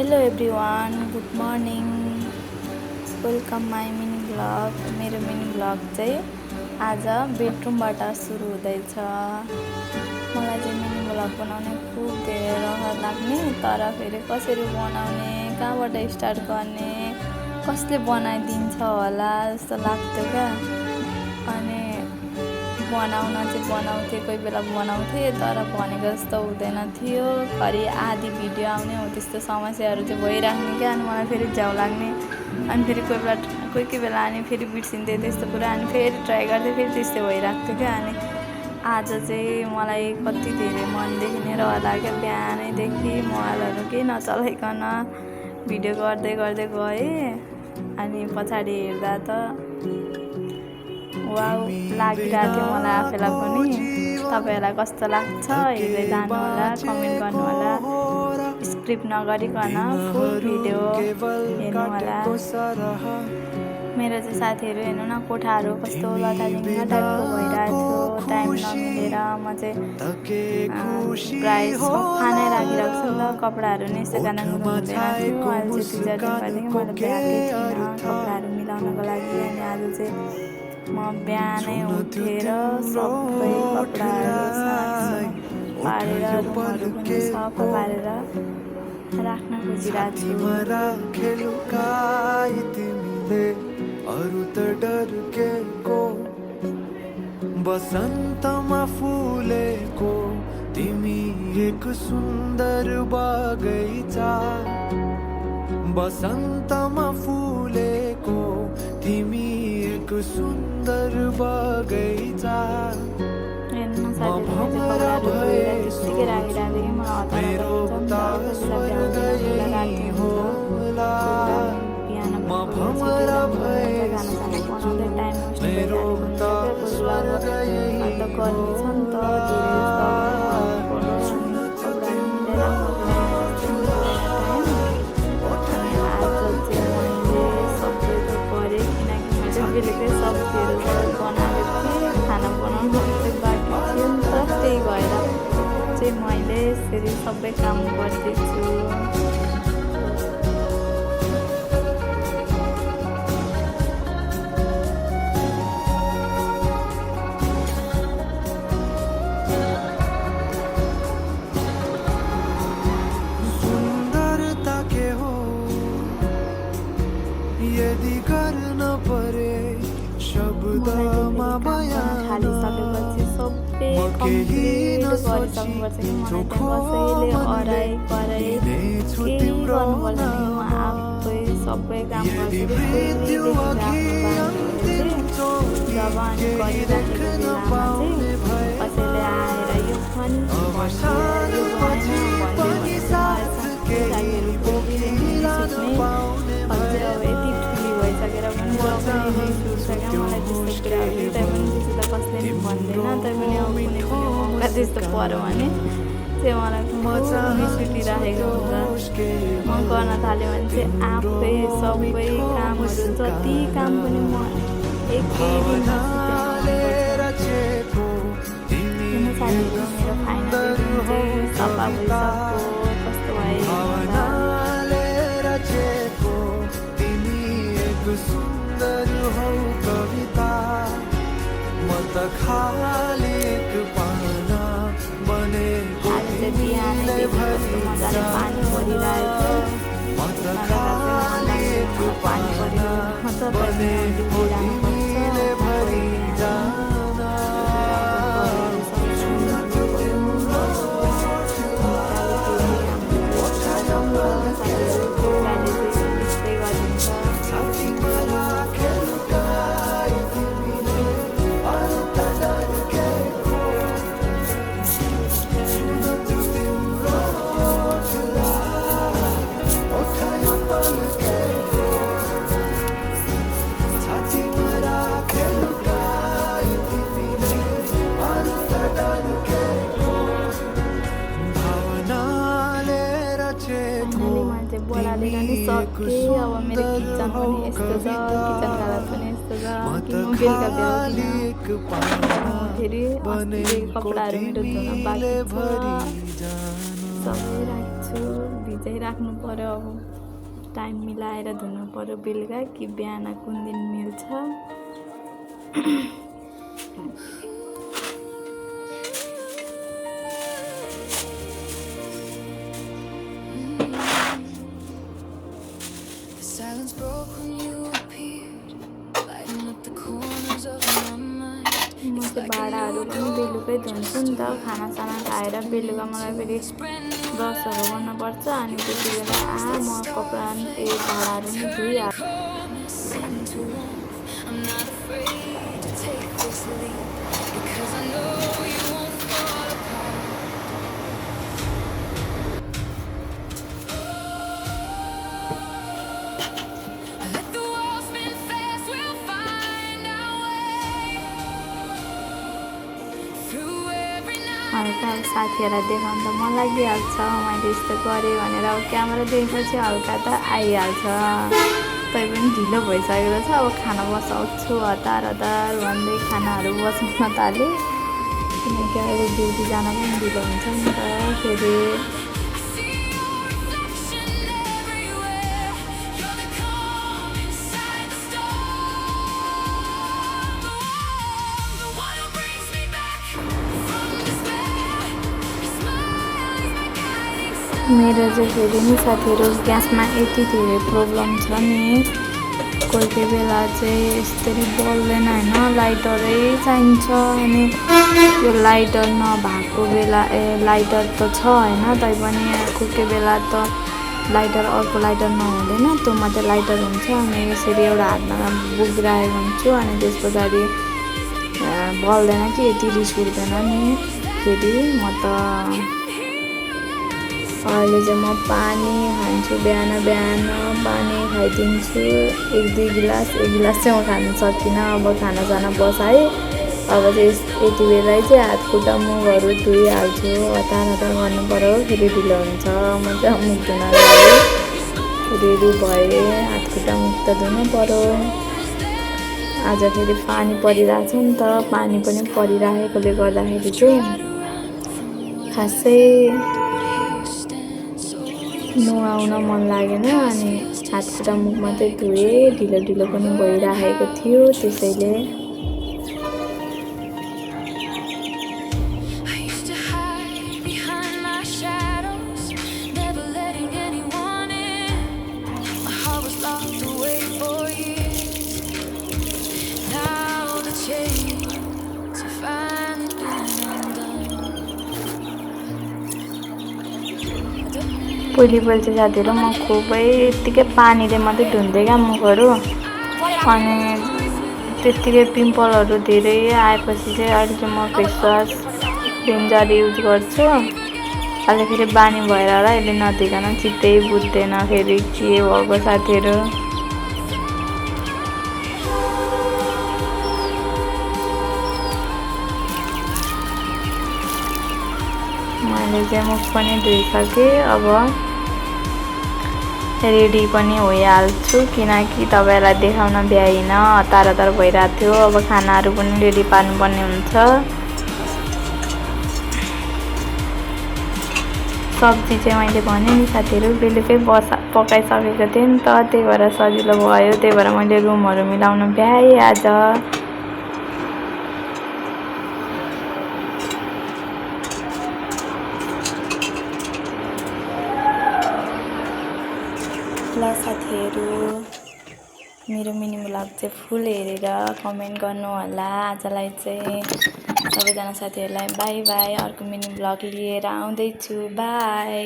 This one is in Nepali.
Hello everyone, good morning, welcome my mini blog. मेरो मिनी ब्लग चाहिँ आज बेडरुमबाट सुरु हुँदैछ। मलाई चाहिँ मिनी ब्लग बनाउने खुब धेरै रहर लाग्ने, तर फेरि कसरी बनाउने, कहाँबाट स्टार्ट गर्ने, कसले बनाइदिन्छ होला जस्तो लाग्थ्यो क्या। अनि बनाउँथे, कोही बेला बनाउँथे, तर भनेको जस्तो हुँदैन थियो। घरि आधी भिडियो आउने हो, त्यस्तो समस्याहरू चाहिँ भइराख्ने क्या। अनि मलाई फेरि झ्याउ लाग्ने, अनि फेरि कोही बेला अनि फेरि बिर्सिन्थेँ त्यस्तो कुरा, अनि फेरि ट्राई गर्थेँ, फेरि त्यस्तै भइरहेको थियो क्या। अनि आज चाहिँ मलाई कति धेरै मनदेखि नै रहर लाग्यो। बिहानैदेखि मोबाइलहरू केही नचलाइकन भिडियो गर्दै गएँ। अनि पछाडि हेर्दा त वाउ लागिरहेको थियो मलाई आफैलाई पनि। तपाईँहरूलाई कस्तो लाग्छ हेर्दै जानु होला, कमेन्ट गर्नु होला। स्क्रिप्ट नगरिकन फुल भिडियो हेर्नु होला। मेरो चाहिँ साथीहरू हेर्नु न, कोठाहरू कस्तो लथालिङ्ग टाइपको भइरहेको थियो। टाइम नमिलेर म चाहिँ प्रायः सफा नै राखिरहेको छु नि त। कपडाहरू नै यस्तो गानाङ्गुन हुँदैन थियो। अहिले चाहिँ 2-4 दिन भएदेखि मैले ब्यागै थिइनँ कपडाहरू मिलाउनको लागि। अनि आज चाहिँ म बिहानै उठेर सबै कपडाहरू पारेर रुमहरू पनि सफा पारेर राख्न खोजिरहेको छु। बसन्तमा फुलेको तिमी एक सुन्दर बगैँचा, बसन्तमा फुलेको तिमी एक सुन्दर बगैँचा। भमरा भएछु मेरो त स्वर्ग यही होला, म भमरा भएछु मेरो त स्वर्ग यही बेलुकै सब्जीहरू बनाएको थिएँ, खाना बनाउनु मात्रै बाँकी थियो नि त। त्यही भएर चाहिँ मैले यसरी सबै काम गर्दैछु। सुन्दरता के हो यदि गर्न परे शब्दमा बयान, थालिसकेपछि सबै कम्प्लिट गरिसक्नुपर्छ कि मलाई कसैले अराइ कराइ केही गर्नुपर्दैन। म आफै सबै काम गर्छु। जब अनि गरिराखेको बेलामा चाहिँ कसैले आएर यो पनि साथीहरू अझै अब यति ठुली भइसकेर पनि सुट्छ क्या। मलाई त्यस्तो कुराहरू तै पनि त्यस्तो त कसले पनि भन्दैन। तै पनि अब कुनै मौका त्यस्तो पऱ्यो भने चाहिँ मलाई रिस उठिराखेको हुन्छ। म गर्न थाल्यो भने चाहिँ आफै सबै कामहरू जति काम पनि म एकै दिनमा साथीहरू मेरो फाइनल चाहिँ सफा भइसक्यो। कस्तो भयो सुन्दर हौ कविता, म त खाली एक पाना बनेको तिमीले भरिजा, म त खाली एक पाना बनेको तिमीले भरिजा। बोलालेर नि सके। अब मेरो किचन पनि यस्तो छ, किचन हालत पनि यस्तो छ कि म बेलुका फेरि अस्ति कपडाहरू मेरो धुन बाँकी छ, सबै राख्छु। धुन्छु भिजाइराख्नु पर्यो अब टाइम मिलाएर धुनु पर्यो बेलुका कि बिहान कुन दिन मिल्छ Silence broke when you appeared, lighting up the corners of my mind. म चाहिँ भाँडाहरू पनि बेलुकै धुन्छु नि त खानासाना खाएर बेलुका मलाई फेरि ब्रसहरू गर्नुपर्छ अनि त्यति बेला म कपडा भाँडाहरू नि धुइहाल्छु I'm not afraid to take this leap because I know you won't fall apart. Let the walls spin fast, we'll find our way through every night. हल्का साथीहरूलाई देखाउनु त मन लागिहाल्छ मैले यस्तो गरेँ भनेर अब क्यामेरा देखेपछि हल्का त आइहाल्छ तै पनि ढिलो भइसकेको छ अब खाना बसाउँछु हतार हतार भन्दै खानाहरू बसाउन थालेँ किनकि अहिले ड्युटी जान पनि ढिलो हुन्छ नि त फेरि मेरो चाहिँ फेरि नि साथीहरू ग्यासमा यति धेरै प्रब्लम छ नि कोही कोही बेला चाहिँ यसरी बल्दैन होइन लाइटरै चाहिन्छ अनि यो लाइटर नभएको बेला लाइटर त छ होइन तैपनि कोही कोही बेला त लाइटर अर्को लाइटर नहुँदैन त्यो मात्रै लाइटर हुन्छ अनि यसरी एउटा हातमा बोकिरहेको हुन्छु अनि त्यस पछाडि बल्दैन कि यति रिस उठ्दैन नि फेरि म त अहिले चाहिँ म पानी खान्छु बिहान बिहान पानी खाइदिन्छु 1-2 गिलास चाहिँ म खानु सकिनँ अब खानासाना बसाएँ अब चाहिँ यति बेला चाहिँ हात खुट्टा मुखहरू धुइहाल्छु हतार हतार गर्नु पर्यो फेरि ढिलो हुन्छ म चाहिँ मुख धुनको लागि रेडी भएँ हात खुट्टा मुख त धुनु पर्यो आज फेरि पानी परिरहेको छ नि त पानी पनि परिरहेकोले गर्दाखेरि चाहिँ खासै नुहाउन मन लागेन अनि हात खुट्टा मुख मात्रै धोएँ ढिलो ढिलो पनि भइरहेको थियो त्यसैले पहिले चाहिँ साथीहरू म खुबै यत्तिकै पानीले मात्रै धुन्थेँ क्या मुखहरू अनि त्यत्तिकै पिम्पलहरू धेरै आएपछि चाहिँ अहिले चाहिँ म फेसवास क्लिन्जर युज गर्छु अहिले फेरि बानी भएर होला यसले नदिकन चित्तै बुझ्दैन फेरि के भएको साथीहरू मैले चाहिँ मुख पनि धोइसकेँ अब रेडी पनि भइहाल्छु किनकि तपाईँलाई देखाउन भ्याइन हतार हतार भइरहेको थियो अब खानाहरू पनि रेडी पार्नुपर्ने हुन्छ सब्जी चाहिँ मैले भने नि साथीहरू बेलुकै पकाइसकेको थिएँ नि त त्यही भएर सजिलो भयो त्यही भएर मैले रुमहरू मिलाउन भ्याएँ आज ल साथीहरू मेरो मिनी ब्लग चाहिँ फुल हेरेर कमेन्ट गर्नु होला आजलाई चाहिँ सबैजना साथीहरूलाई बाई बाई अर्को मिनी ब्लग लिएर आउँदैछु बाई